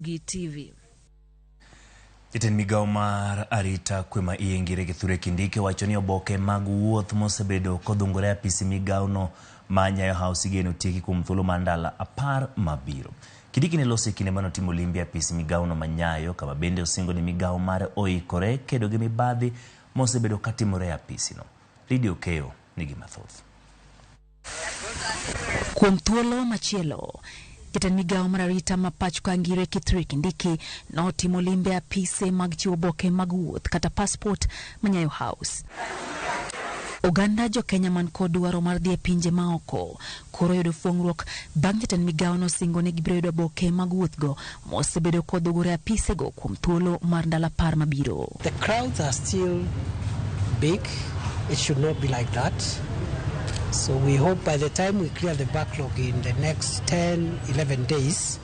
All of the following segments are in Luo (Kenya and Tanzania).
Ramogi TV. Jatend migawo mar arita kwe ma iye Ngire Kithure Kindiki wacho ni oboke mag wuoth mosebedo kodhungore e apisi migawono ma Nyayo House igeno tieki kuom thuolo mar ndalo 10 mabiro. Kindiki ne loso e kinde mane otimo limbe e apisi migawono ma Nyayo kama bende osingo ni migawo mare oikore kedo gi mibadhi mosebedo katimore e apisino. Lydia Okeyo nigi mathoth. Kuom thuolo machielo, jatend migawo mar arita ma pacho ka Ngire Kithure Kindiki notimo limbe apise mag chiwo oboke mag wuoth kata passport ma Nyayo House. Oganda jo Kenya man kod dwaro mar dhi e pinje maoko koro yudo fuong'ruok bang' jatend migawo nosingo ni gibiro yudo oboke mag wuothgo mosebedo kodhugore apisego kuom thuolo mar ndalo 10 mabiro. The crowds are still big. It should not be like that. So we hope by the time we clear the backlog in the next 10-11 days,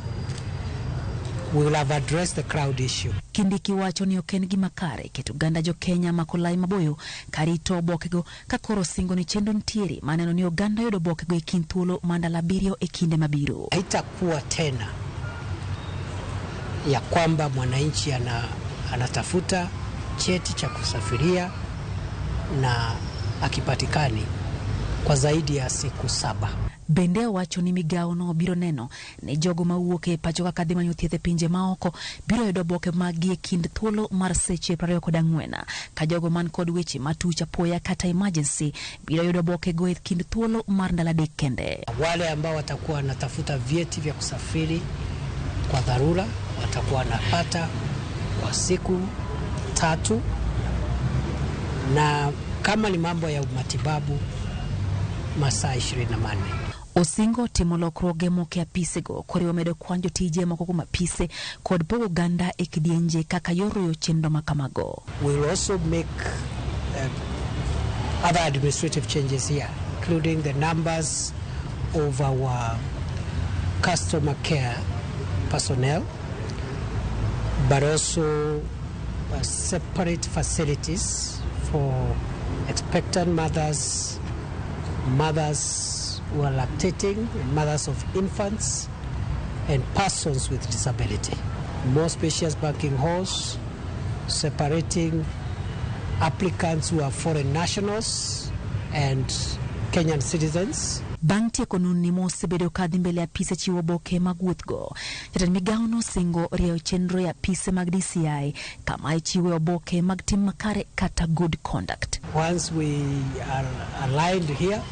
we will have addressed the crowd issue. Kindiki wacho ni ok en gima kare keto oganda jo Kenya mako lai maboyo karito obokego ka koro singo ni chenro nitiere maneno ni oganda yudo obokego e kind thuolo mar ndalo 7 e kinde mabiro. Haitakuwa tena ya kwamba mwananchi anatafuta cheti cha kusafiria na akipatikani kwa zaidi ya siku 7. Bende owacho ni migawo no biro neno ni jogo mawuok e pacho kaka dhi manyo thieth e pinje maoko biro yudo oboke maggi e kind thuolo mar seche 24 ka jogo man kod weche matuch apoya kata emergency biro yudo oboke go e kind thuolo mar ndalo 3 kende. Wale ambao watakuwa wanatafuta vyeti vya kusafiri kwa dharura watakuwa wanapata kwa siku 3, na kama ni mambo ya matibabu masaa 24. Osingo timo lokruoge moko e apisego koriwo medo kwan jotije moko kuom apise kod pogo oganda e kidienje kaka yor ruyo chenro ma kamago. We will also make other administrative changes here, including the numbers of our customer care personnel, but also separate facilities for expectant mothers, mothers who are lactating, and mothers of infants, and persons with disability. More spacious banking halls, separating applicants who are foreign nationals and Kenyan citizens. Bang' tieko nonni mosebedo ka dhi mbele apise chiwo oboke mag wuothgo, jatend migawo nosingo rieyo chenro e apise mag DCI kama ichiwe oboke mag tim makare kata good conduct. Once we are aligned here,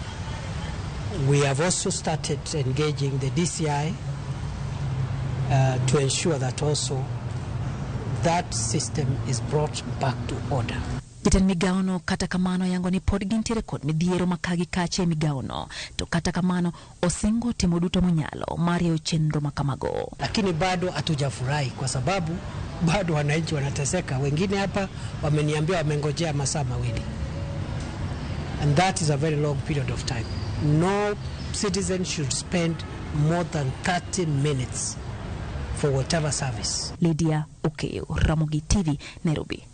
we have also started engaging the DCI to ensure that also that system is brought back to order. Jatend migawono kata kamano yango ni pod gintiere kod midhiero ma ka gi kacha e migawono, to kata kamano osingo timo duto monyalo mar rieyo chenro ma kamago. Lakini bado hatujafurahi kwa sababu bado wananchi wanateseka. Wengine hapa wameniambia wamengojea masaa 2. And that is a very long period of time. No citizen should spend more than 30 minutes for whatever service. Lydia Okeyo, Ramogi TV, Nairobi.